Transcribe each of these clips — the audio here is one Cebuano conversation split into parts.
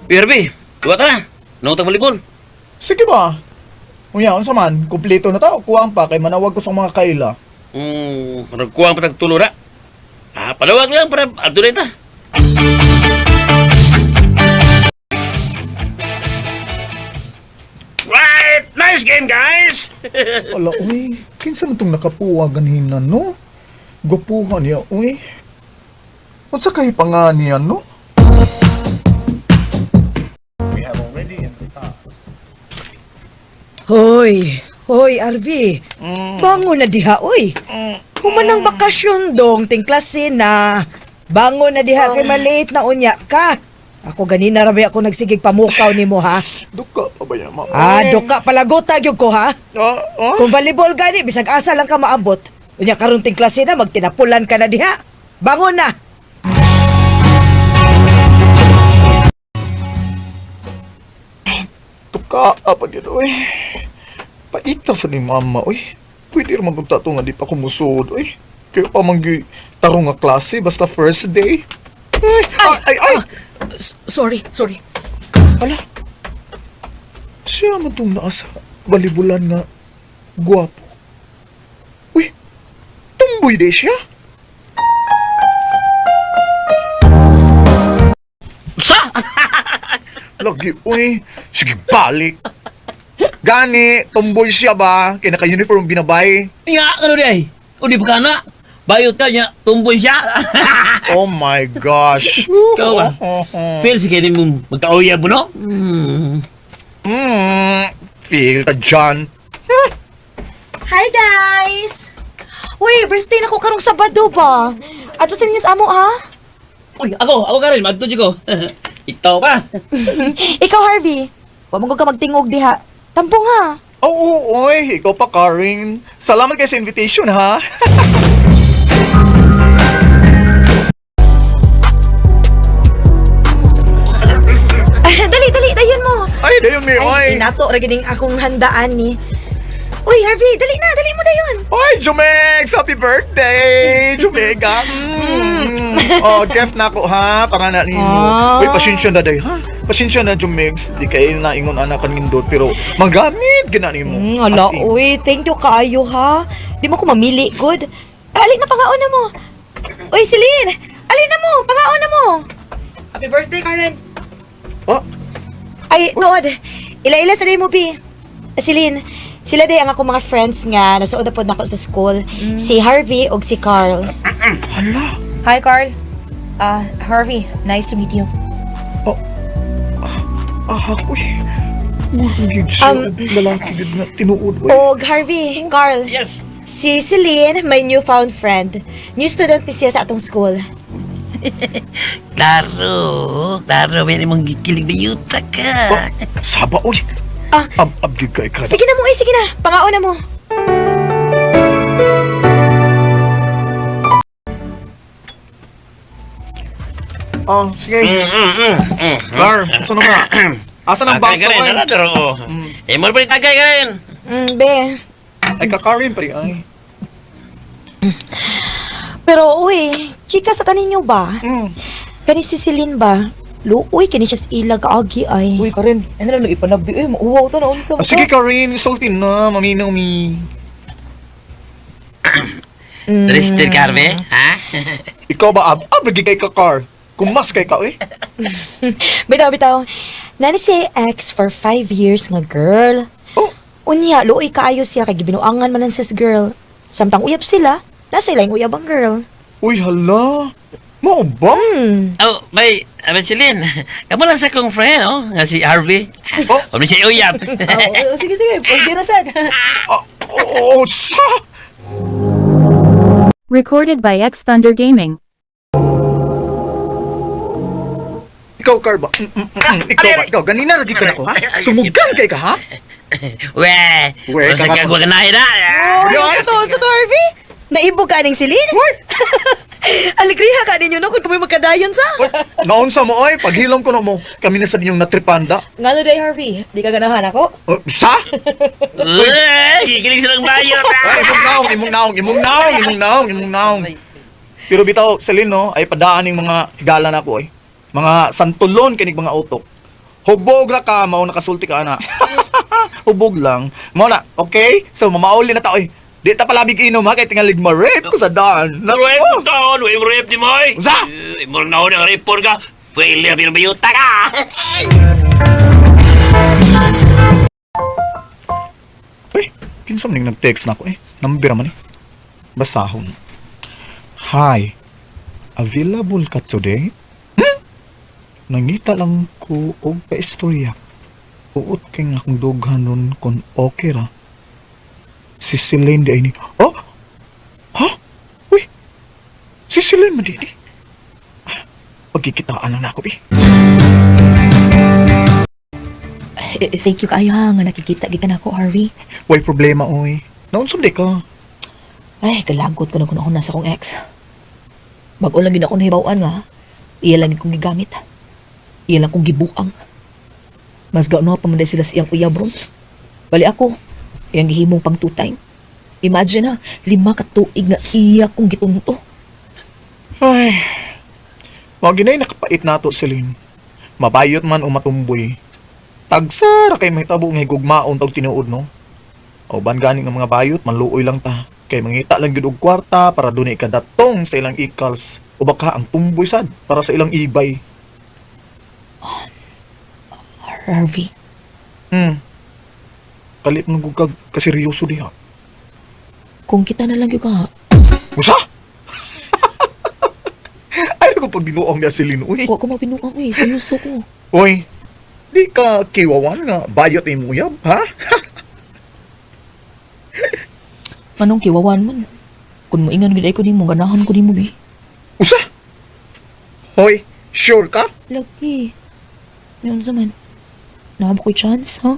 PRB, duwa ta na. Nung volleyball. Sige ba? Unya, unsa man, kumpleto na ta o kuwang pa kay manawag ko sa mga kaila. Nagkuwang pa tag tulo na. Ah, palawag lang para adunay ta. Right! Nice game, guys! Ala, uy, kinsa man tong nakapuwa ganina, no? Gwapuhan niya, uy. Unsa kay pa nga niya, no? Hoy, hoy Arvi. Bango na diha oy. Human ang bakasyon dong ting klase na. Bango na diha kay maliit na unya ka. Ako ganina ra ba ako nagsigig pamukaw nimo ha. Duka pa ba niya, mama? Ah, duka palagota gyud ko ha. Ah, ah? Kung volleyball gani bisag asa lang ka maabot. Unya karon ting klase na magtinapulan ka na diha. Bango na. Tuka pa gyud, uy. Paita sa ni mama, uy. Pwede ra magunta to nga di pa ko musuod, uy. Kaya pa man gyud tarong nga klase basta first day. Ay, ay, ay, ay. Sorry, sorry. Ala. Siya man tong naa sa balibulan nga guwapo. Uy, tumboy di siya. Sa! Lagi, uy. Sige, balik. Gani, tumboy siya ba? Kaya naka-uniform binabay. Nga, ano di ay? O di pa ka na. Bayot ka niya, tumboy siya. Oh my gosh. Ikaw ba? Feel sige ni mo magkauyab mo, no? Feel ka dyan. Hi guys. Uy, birthday na ko karong Sabado ba? Ato ninyo sa amo ha? Uy, ako ka rin, magtudyo ko. Ikaw pa. Ikaw, Harvey. Wa man ka magtingog diha. Tampong ha. Oo, oh, oy. Ikaw pa, Karin. Salamat kayo sa invitation, ha? Dali, dali, dayon mo. Ay, dayon mi, oy. Ay, inato ra gining akong handaan ni. Uy, Harvey, dali na, dali mo dayon. Oy, Jumex! Happy birthday! Jumega! Oh, gift na ako, ha? Para na nimo. Ah. Uy, pasensya na day, ha? Pasensya na, Jumex. Di kayo naingon anak kanindot, pero magamit gina nimo. Ala, As in. uy, thank you kaayo ha. Di mo ko mamili, good. Alin na pangaon na mo. Uy, Celine, alin na mo, pangaon na mo. Happy birthday, Karen! Oh, Ay, nood. Ila-ila sa day mo, Bi. Celine, sila day ang akong mga friends nga nasuod na pod nako sa school. Si Harvey ug si Carl. hala. Hi, Carl. Harvey, nice to meet you. Ah, ako'y. Murag siya. Lalaki gid nga tinuod, oy. Og Harvey, Carl. Yes. Si Celine, my newfound friend. New student ni siya sa atong school. Klaro, klaro, may mong gikilig na yuta ka. Oh, saba, oy. Ah. Ab-ab gid kay ka. Sige na mo, eh, sige na. Pangaon na mo. Oh, sige. Lar, unsa na ba? Asa nang baso, Karen, oy? ala, daro. Eh, mo pa rin tagay, Karen. Be. Ay, kakarin pre, ay. Pero, uy, chika sa kaninyo ba? Kani si Celine ba? Luoy, kani siya sa ilag agi ay. Uy, Karen, ano lang ipanagbi? Uy, mauwaw to na unsa Ah, sige, Karin, isultin na. Maminaw mi. Tristan Carve, ha? Ikaw ba, ab? Ab, lagi kay kakar. Kumas kay ka, eh. Bitaw, bitaw. Nani si ex for 5 years nga girl. Oh. Unya, luoy kaayo siya kay gibinuangan man ang sis girl. Samtang uyab sila, nasa ilang uyab ang girl. Uy, hala. Mao ba? Oh, may, abay Celine. Kamo lang sa kong friend, oh, nga si Harvey. Oh. Oh, siya uyab. Oh, sige, sige. Pwede na sad. Ah, oo, sa! Recorded by X Thunder Gaming. Ikaw, Car ba? Ikaw ba? Ikaw, ganina lagi ka na ko, ha? Sumugan kay ka, ha? We, We, sa kakapag- kagwag na ina. Uy, Yan. sa to, Harvey? Naibog ka ning Celine? Uy! Alegriha ka ninyo no kung kami magkadayon sa. Uy, naunsa mo, oy. Paghilom ko na mo. Kami na sa inyong natripanda. Ngano day, Harvey? Di ka ganahan ako? Oh, sa? We, gikilig silang bayot. Ay, imong naong, imong naong, imong naong, imong naong, imong naong. Pero bitaw, Celine, no, ay padaan ning mga higala na ako, ay. Mga santulon kinig mga utok. Hubog ra ka, mao nakasulti ka ana. Hubog lang. Mao na, okay? So mamauli na ta oy. Di ta palabig inom ha kay tingalig ma-rape ko sa daan. Rape taon, way rape ni mo oy. Unsa? Eh, Imo na ang rape ka. Failure pero bayuta ka. Uy, kinsa man ning nag-text na ako eh. Number man eh. Basahon. Hi. Available ka today? Hmm? Nangita lang ko og paistorya. Uot kay nga akong dughanon kon okay ra. Si Celine di ay ni. Oh? Ha? Uy. Si Celine man di ni. Ah, pagkikitaan lang na ako, eh. Eh, thank you kaayo ha nga nakikita gid ka nako, Harvey. Way problema, oy. Naunsa di ka? Ay, kalagot ko na kung ako nasa kong ex. Bago lang gid ako nahibaw-an nga. Iya lang kong gigamit. Iya lang kong gibuang. Mas gaano pa man sila sa iyang uyab ron. Bali ako, iyang gihimong pang two time. Imagine ha, 5 ka tuig nga iya kong gitunto. Ay. Mao ginay nakapait nato Celine. Mabayot man o matumboy. Tagsa ra kay mahitabo nga higugmaon tag tinuod no. O ban gani nga mga bayot manluoy lang ta. Kay mangita lang gyud og kwarta para dunay kadatong sa ilang ikals o baka ang tumboy sad para sa ilang ibay. Harvey, Kalit man gud kag kaseryoso diha. kung kita na lang yun ka, Usa? Ay ko pag binuong niya Celine uy. wa ko mabinuang eh, seryoso ko. Uy, di ka kiwawan nga bayot imong uyab, ha? Anong kiwawan man? Kung moingan gid ay ko nimo, ganahan ko nimo eh. Usa? Hoy, sure ka? Lagi. Yun sa man. Naa ba ko'y chance, ha?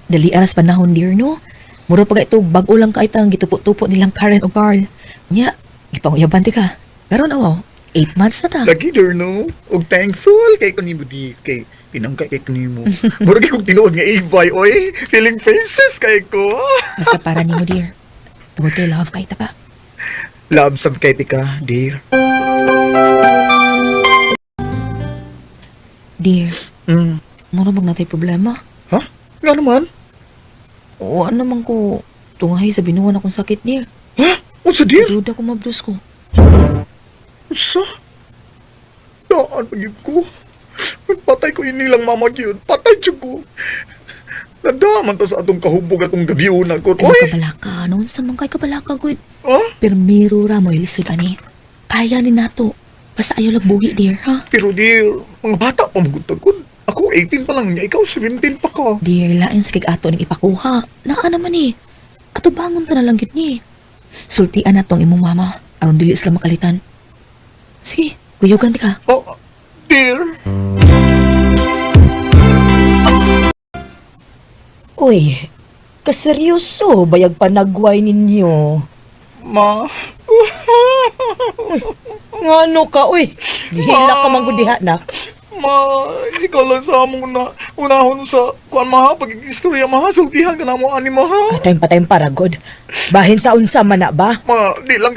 Dali aras panahon, dear, no? Mura pa ito, bago lang kahit ang gitupo-tupo nilang Karen o Carl. Nya, gipanguyaban ti ka. Karon awaw, 8 months na ta. Lagi der no. Og thankful kay ko nimo di kay pinangka kay ko nimo. Murag kog tinuod nga ibay oy. Feeling princess kay ko. Basta para nimo, dear. Tungod kay love kay ta ka. Love sab kay tika, dear. Dear, mura mag natay problema. Ha? Nga naman? Wa naman ko tungahi sa binuan akong sakit, dear. Ha? Unsa dear? Duda ko mabdos ko. Unsa? Daan pa gyud ko. Patay ko inilang mama gyud. Patay jud ko. Nadaman ta sa atong kahubog atong gabiuna ko. Ano Oy! kabalaka? Noon sa mga kay kabalaka, good. Ha? Pirmiro ra mo ilisod ani. Kaya ni nato. Basta ayaw lang buhi, dear, ha? Pero dear, mga bata pa magutagod. Ako 18 pa lang niya, ikaw 17 pa ka. Dear, lain sa kig ato ning ipakuha. Naa naman eh. Ato bangon ka na lang gyud ni. Sultian na ang imong mama aron dili sila makalitan. Sige, kuyugan ti ka. Oh, dear. Uy, kaseryoso bayag panagway ninyo. Ma. Ngano ka, uy? Gihila ka man gud diha, nak. Ma, ikaw lang sa among una, unahon sa kuan maha, pag-istorya maha, sultihan ka na mo ani maha. Ah, time pa time para god. Bahin sa unsa man na ba? Ma, di lang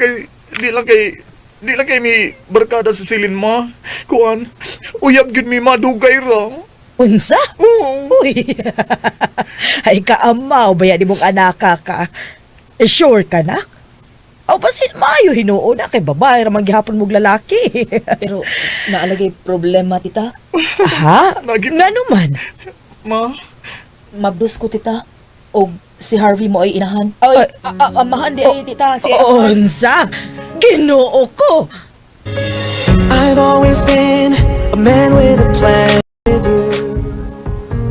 kay mi barkada sa silin ma. Kuan, uyab gyud mi madugay ra. Unsa? Oo. Uy. Ay kaamaw baya di mong anaka ka. Eh, sure ka nak? Aw basin maayo hinuon na kay babae ra man gihapon mong lalaki. Pero naalagay problema, tita. Ha? Ngano man? Ma, Mabdos ko, tita. Og si Harvey mo ay inahan. Ay, amahan di ay, tita. Si Unsa? Ginoo ko. I've always been a man with a plan. With you,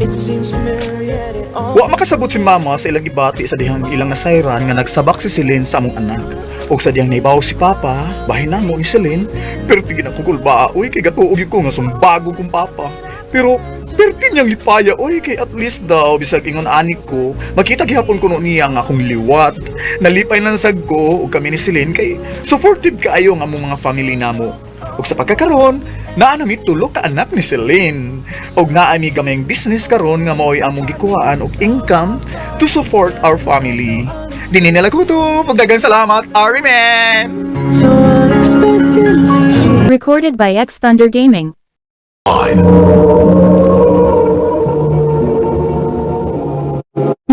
it seems familiar. Yet it all wa makasabot si mama sa ilang gibati sa dihang ilang nasayran nga nagsabak si Celine sa among anak. Og sa dihang naibaw si Papa, bahin na mo ni Celine, pero tigin ako kulba, uy, kay gatuog yun ko nga sumbago kong Papa. Pero perti niyang lipaya, uy, kay at least daw, bisag ingon ani ko, makita gihapon kuno niya nga akong liwat. Nalipay lang sad ko ug kami ni Celine kay supportive kaayo ang among mga family namo. Ug sa pagkakaron, naa nami tulo ka anak ni Celine. Ug naa mi gamayng business karon nga mao'y among gikuhaan og income to support our family. Dini nila ko to. Pagdagang salamat, Ari man! so unexpectedly. Recorded by X Thunder Gaming.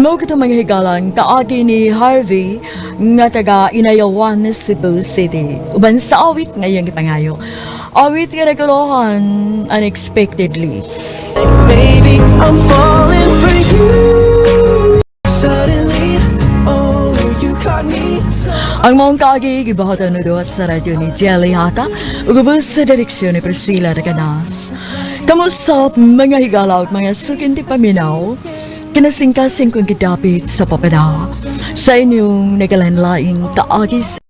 Mao kato, mga higalang, kaagi ni Harvey nga taga Inayawan, Cebu City. Uban sa awit nga iyang gipangayo. Awit nga naguluhan "Unexpectedly." Maybe I'm falling for you. Suddenly, oh, you caught me. So Ang maong kaagi gibahatan na duha sa radyo ni Jelly Haka ug ubos sa direksyon ni Priscilla Raganas. Kamusta, mga higala ug mga suking paminaw? Kinasingkasing kong gidapit sa papada sa inyong nagalain-laing kaagi sa